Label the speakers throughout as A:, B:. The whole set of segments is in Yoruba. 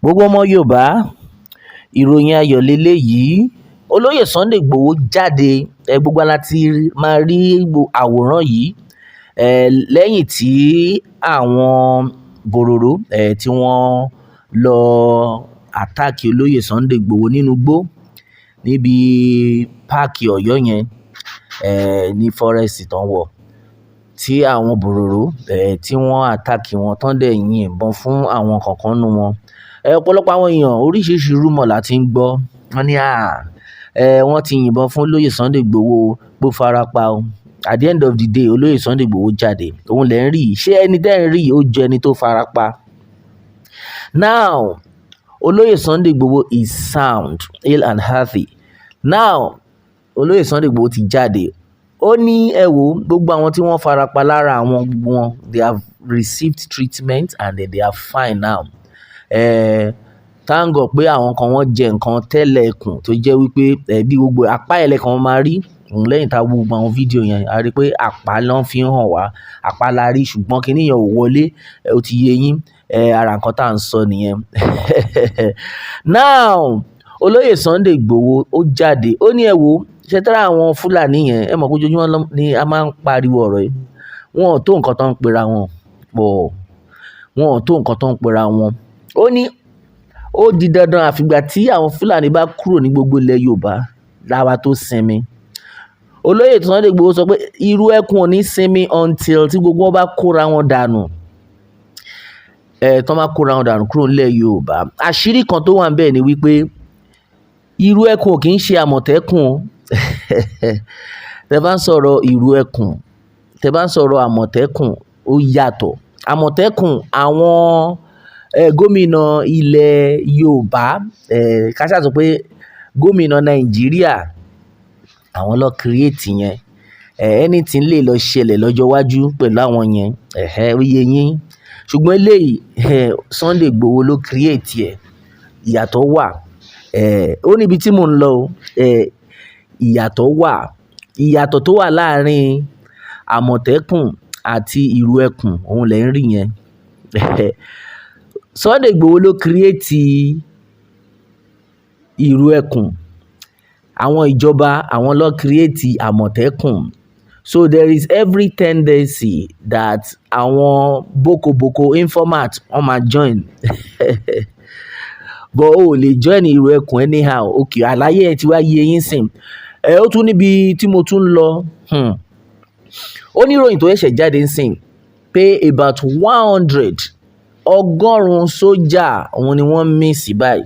A: Gbogbo ọmọ Yorùbá, ìròyìn ayọ̀ lélẹ́yìí. Olóyè Sunday Igboho jáde. Ẹ gbogbo wa la ti máa rí àwòrán yìí lẹ́yìn tí àwọn bòròró tí wọ́n lọ attack olóyè Sunday Igboho nínú igbó níbi páàkì Ọ̀yọ́ yẹn, ní forest tó ń wọ̀, tí àwọn bòròró tí wọ́n attack wọn tán dẹ̀ yin ìbọn fún àwọn kọ̀ọ̀kan nínú wọn. Ọ̀pọ̀lọpọ̀ àwọn èèyàn, oríṣiríṣi rumour la ti ń gbọ́. Wọ́n ní wọ́n ti yìnbọn fún olóyè Sunday Igboho pé ó farapa o. At the end of the day, olóyè Sunday Igboho jáde. Òun lẹ̀ ń rí yìí. Ṣé ẹni tẹ́ ń rí yìí, ó jọ ẹni tó farapa? Now, olóyè Sunday Igboho is sound, hale and healthy. Now, olóyè Sunday Igboho ti jáde. Ó ní ẹ wo gbogbo àwọn tí wọ́n farapa lára àwọn gbogbo wọn, they have received treatment and they are fine now. Thank God pé àwọn kan, wọ́n jẹ nǹkan tẹ́lẹ̀ ẹkùn tó jẹ́ wípé bí gbogbo apá ẹlẹ́kan máa rí òun lẹ́yìn tá a wo gbogbo àwọn fídíò yẹn, a rí pé àpá ló ń fi hàn wá, àpá la rí, ṣùgbọ́n kíní yẹn ò wọlé. Ó ti yé yín. Ara nǹkan tá à ń sọ nìyẹn. Now, olóyè Sunday Igboho ó jáde, ó ní ẹ wo ṣe tẹ́lẹ̀ àwọn Fúlàní yẹn. Ẹ mọ̀ pé ojoojúmọ́ ni a máa ń pariwo ọ̀rọ̀ yìí. Wọn ò tó nǹkan tó ń pera wọn pọ̀, wọn ò tó nǹkan tó ń pera wọn. Ó ní ó di dandan, àfìgbà tí àwọn Fúlàní bá kúrò ní gbogbo ilẹ̀ Yorùbá láwa tó sinmi. Olóyè Sunday Igboho sọ pé irú ẹkùn ò ní sinmi until tí gbogbo wọn bá kóra wọn dànù, tán bá kóra wọn dànù kúrò nílẹ̀ Yorùbá. Àṣírí kan tó wà níbẹ̀ ni wípé irú ẹkùn ò kì í ṣe Àmọ̀tẹ́kùn o. Tẹ bá ń sọ̀rọ̀ ìrù ẹkùn, tẹ bá ń sọ̀rọ̀ Àmọ̀tẹ́kùn, ó yàtọ̀. Àmọ̀tẹ́kùn, àwọn gómìnà ilẹ̀ Yorùbá, ká ṣáà sọ pé gómìnà Nàìjíríà, àwọn ló create yẹn. Anything lè lọ ṣẹlẹ̀ lọ́jọ́ iwájú pẹ̀lú àwọn yẹn. Ẹ̀hẹn, ó yé yín. Ṣùgbọ́n eléyìí, Sunday Igboho ló create ẹ̀. Ìyàtọ̀ wà. Ó níbi tí mò ń lọ o. Ìyàtọ̀ wà. Ìyàtọ̀ tó wà láàárín Àmọ̀tẹ́kùn àti ìrù ẹkùn, òun lẹ̀ ń rí yẹn. Sunday Igboho ló create ìrù ẹkùn. Àwọn ìjọba, àwọn ló create Àmọ̀tẹ́kùn. So there is every tendency that àwọn boko boko informant wọ́n máa join. But o ò lè join ìrù ẹkùn anyhow. Okay, àlàyé ẹ ti wá yé yín sìn. Ó tún níbi tí mo tún ń lọ. Ó ní ìròyìn tó ṣẹ̀ṣẹ̀ jáde ń sìn pé about 100, 100 sójà, òun ni wọ́n miss báyìí.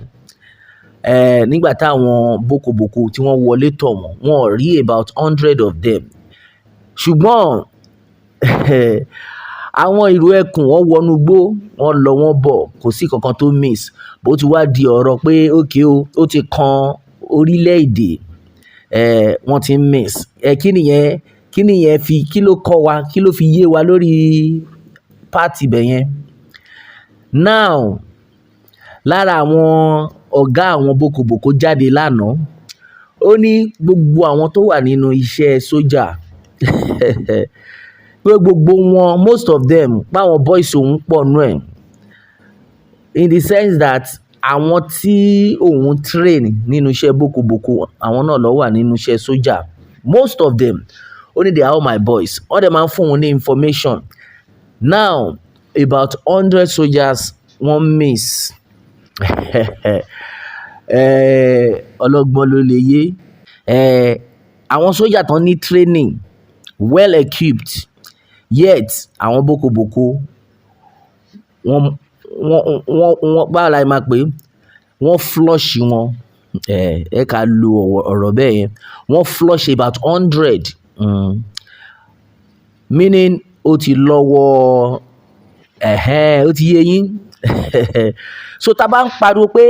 A: Nígbà táwọn boko boko tí wọ́n wọlé tọ̀ wọ́n, wọ́n ò rí about 100 of them. Ṣùgbọ́n àwọn ìrù ẹkùn, wọ́n wọnú igbó, wọ́n lọ, wọ́n bọ̀, kò sí kankan tó miss. Bó ti wá di ọ̀rọ̀ pé okay o, ó ti kan orílẹ̀ èdè, wọ́n ti ń miss. Kí nìyẹn? Kí nìyẹn fi, kí ló kọ́ wa? Kí ló fi yé wa lórí part ibẹ̀ yẹn? Now, lára àwọn ọ̀gá àwọn boko boko jáde lánàá. Ó ní gbogbo àwọn tó wà nínú iṣẹ́ sójà, pé gbogbo wọn, most of them, pé àwọn boys òun pọ̀ nínú ẹ̀. In the sense that àwọn tí òun train nínú iṣẹ́ boko boko, àwọn náà ló wà nínú iṣẹ́ sójà. Most of them, ó ní they are all my boys. Wọ́n dẹ̀ máa ń fún òun ní information. Now, about 100 soldiers wọ́n miss. Ọlọ́gbọ́n ló lè yé. Àwọn sójà tán ní training, well equipped, yet àwọn boko boko wọ́n, báwo la ṣe máa pè é? Wọ́n flush wọn. Ẹ ká lo ọ̀rọ̀ bẹ́ẹ̀ yẹn. Wọ́n flush about 100. Meaning ó ti lọ́wọ́. Ẹ̀hẹn, ó ti yé yín. So tá bá ń pariwo pé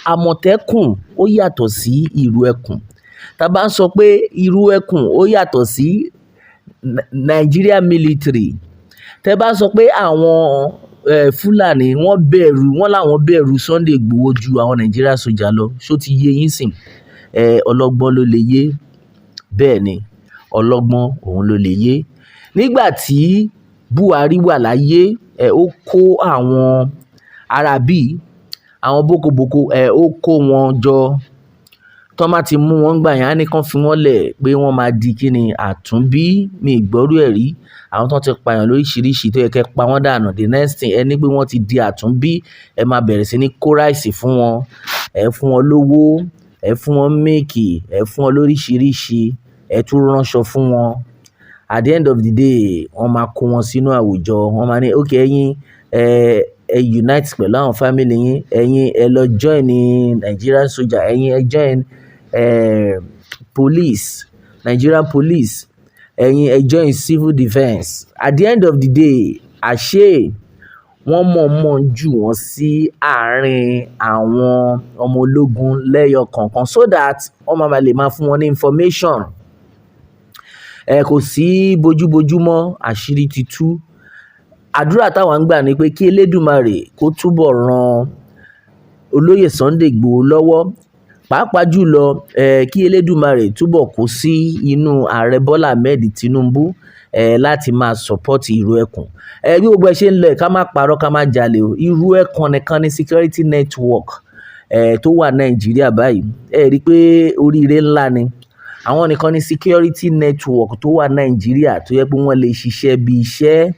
A: Àmọ̀tẹ́kùn ó yàtọ̀ sí ìrù ẹkùn, tá bá ń sọ pé ìrù ẹkùn ó yàtọ̀ sí Nigeria military, tẹ bá ń sọ pé àwọn Fúlàní wọ́n bẹ̀rù, wọ́n láwọn bẹ̀rù Sunday Igboho ju àwọn Nigeria sójà lọ, ṣó ti yé yín sìn? Ọlọ́gbọ́n ló lè yé. Bẹ́ẹ̀ ni, ọlọ́gbọ́n òun ló lè yé. Nígbà tí Buhari wà láyé, ó kó àwọn ará bí, Àwọn bókobòko ẹ̀ ó kó wọn jọ. Tọ́ bá ti mú wọn gbà yẹn, á ní kí wọ́n fi wọ́n lẹ̀ pé wọ́n máa di kíni àtúnbí. Mi ì gbọ́rú ẹ̀ rí. Àwọn tó ti pààyàn lóríṣiríṣi tó yẹ kí ẹ pa wọ́n dànù. The next thing, ẹ ní pé wọ́n ti di àtúnbí, ẹ máa bẹ̀rẹ̀ sí ní kó rice fún wọn, ẹ fún wọn lówó, ẹ fún wọn milk, ẹ fún wọn lóríṣiríṣi, ẹ tún ránṣọ fún wọn. At the end of the day, wọ́n máa kó wọn sínú àwùjọ. Wọ́n máa ní, "Okay, ẹ̀yin, ẹ unite pẹ̀lú àwọn family yín. Ẹ̀yin ẹ lọ join ní Nigerian soldier. Ẹ̀yin ẹ join, police, Nigerian police. Ẹ̀yin ẹ join civil defence." At the end of the day, àṣé wọ́n mọ̀ọ́mọ̀ jù wọ́n sí àárín àwọn ọmọ ológun lẹ́yọ kọ̀ọ̀kan so that wọ́n máa lè máa fún wọn ní information. Ẹ kò sí bójúbójú mọ́, àṣírí ti tú. Àdúrà táwa ń gbà ni pé kí Elédùmarè kó túbọ̀ ran olóyè Sunday Igboho lọ́wọ́, pàápàá jùlọ, kí Elédùmarè túbọ̀ kó sí inú ààrẹ Bọ́lá Ahmed Tinubu, láti máa support ìrù ẹkùn. Bí gbogbo ẹ ṣe ń lọ, ká má parọ́, ká má jalè o. Ìrù ẹkùn nìkan ní security network, tó wà Nàìjíríà báyìí. Ẹ rí i pé oríire ńlá ni. Àwọn nìkan ní security network tó wà Nàìjíríà tó yẹ pé wọ́n lè ṣiṣẹ́ bí iṣẹ́,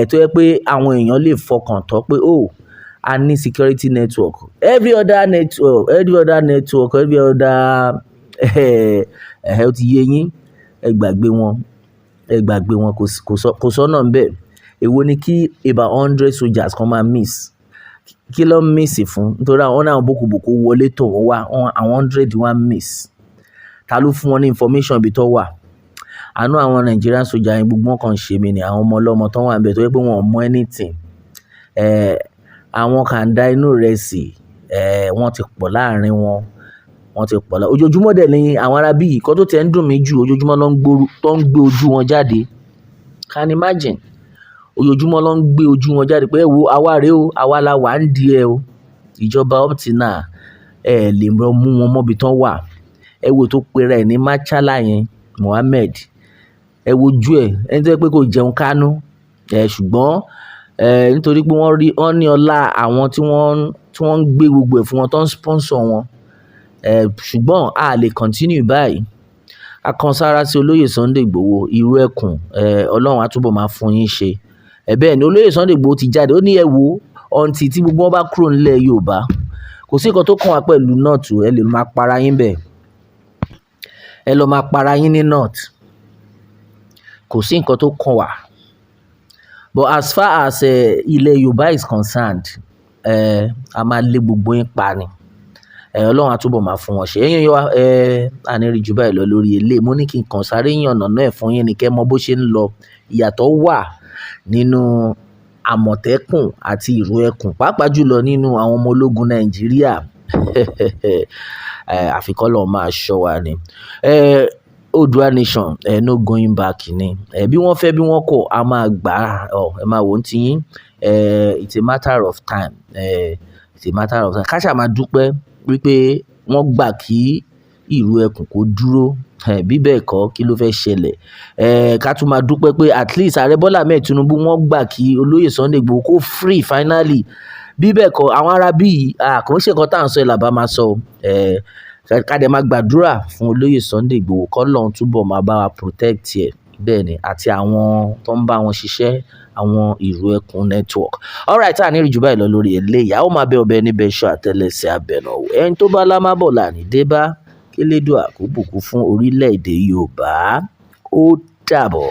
A: tó yẹ pé àwọn èèyàn lè fọkàn tán pé, "Oh, a ní security network." Every other network, every other network, every other, ó ti yé yín, ẹ gbàgbé wọn, ẹ gbàgbé wọn, kò sọ́nà ńbẹ̀. Èwo ni kí about 100 soldiers kan máa miss? Kí ló ń miss fún? Nítorí àwọn náà bókobòko wọlé tọ̀ wọ́n wá, àwọn 100 wá miss. Ta ló fún wọn ní information ibi tó wà? Àánú àwọn Nigerian soldier yẹn gbogbo wọn kàn ṣe mí ni, àwọn ọmọ ọlọ́mọ tó wà níbẹ̀ tó jẹ́ pé wọn ò mọ anything. Àwọn kàndá inú ìrẹsì, wọ́n ti pọ̀ láàrin wọn, wọ́n ti pọ̀ lá. Ojoojúmọ́ dẹ̀ ni àwọn ará bí yìí, nǹkan tó tiẹ̀ ń dùn mí jù, ojoojúmọ́ ló ń gbóru, tó ń gbé ojú wọn jáde. Can imagine? Ojoojúmọ́ ló ń gbé ojú wọn jáde pé ẹ wo àwa rè o, àwa la wà ń di ẹ o. Ìjọba up till now, ẹ lè lọ mú wọn mọ́ ibi tán wà. Ẹ wo tó pe ra ẹ̀ ní Machala yẹn, Mohammed. Ẹ wo ojú ẹ, ẹni tó jẹ́ pé kò jẹun kánú. Ṣùgbọ́n, nítorí pé wọ́n rí, wọ́n ní ọlá àwọn tí wọ́n ń gbé gbogbo ẹ̀ fún wọn, tó ń sponsor wọn. Ṣùgbọ́n a lè continue báyìí. A kan sára sí olóyè Sunday Igboho, irú ẹkùn, Ọlọ́run á túbọ̀ máa fún yín ṣe. Bẹ́ẹ̀ ni olóyè Sunday Igboho ti jáde, ó ní ẹ wo until tí gbogbo wọn bá kúrò nílẹ̀ Yorùbá, kò sí nǹkan tó kàn wá pẹ̀lú North o, ẹ lè máa para yín bẹ́ẹ̀. Ẹ lọ máa para yín ní North. Kò sí nǹkan tó kàn wá. But as far as, ilẹ̀ Yorùbá is concerned, a máa lé gbogbo yín pa ni. Ọlọ́run á túbọ̀ máa fún wọn ṣe. Ẹ̀yin èèyàn wa, a ní rí ju báyìí lọ lórí eléyìí. Mo ní kí n kàn sáré yànnàná ẹ̀ fún yín ni kí ẹ mọ bó ṣe ń lọ. Ìyàtọ̀ wà nínú àmọ̀tẹ́kùn àti ìrù ẹkùn, pàápàá jùlọ nínú àwọn ọmọ ológun Nàìjíríà. Àfi k'Ọlọ́run máa ṣọ́ wa ni. Oòduà nation, no going back ni. Bí wọ́n fẹ́ bí wọ́n kọ̀, a máa gbà á. Ẹ máa wò ó nítiyín. It's a matter of time. It's a matter of time. Ká ṣà máa dúpẹ́ wípé wọ́n gbà kí ìrù ẹkùn kó dúró. Bí bẹ́ẹ̀ kọ́, kí ló fẹ́ ṣẹlẹ̀? Ká tún máa dúpẹ́ pé at least Ààrẹ Bọ́lá Ahmed Tinubu wọ́n gbà kí olóyè Sunday Igboho kó free finally. Bí bẹ́ẹ̀ kọ́, àwọn ará bí yìí, kò ń ṣe nǹkan tí à ń sọ yìí là bá máa sọ o. Ká dẹ̀ máa gbàdúrà fún olóyè Sunday Igboho kí Ọlọ́run túbọ̀ máa bá wa protect ẹ̀. Bẹ́ẹ̀ ni, àti àwọn tó ń bá wọn ṣiṣẹ́, àwọn ìrù ẹkùn network. Alright, a ní rí ju báyìí lọ lórí eléyìí. A ó máa bẹ ọbẹ̀ níbẹ̀ ṣọ́ àtẹlẹsẹ̀ abẹ̀nà wò. Ẹni tó bá lá má bọ̀ là ní dé bá. Kí Elédùà kó bùkún fún orílẹ̀-èdè Yorùbá. Ó dàbọ̀.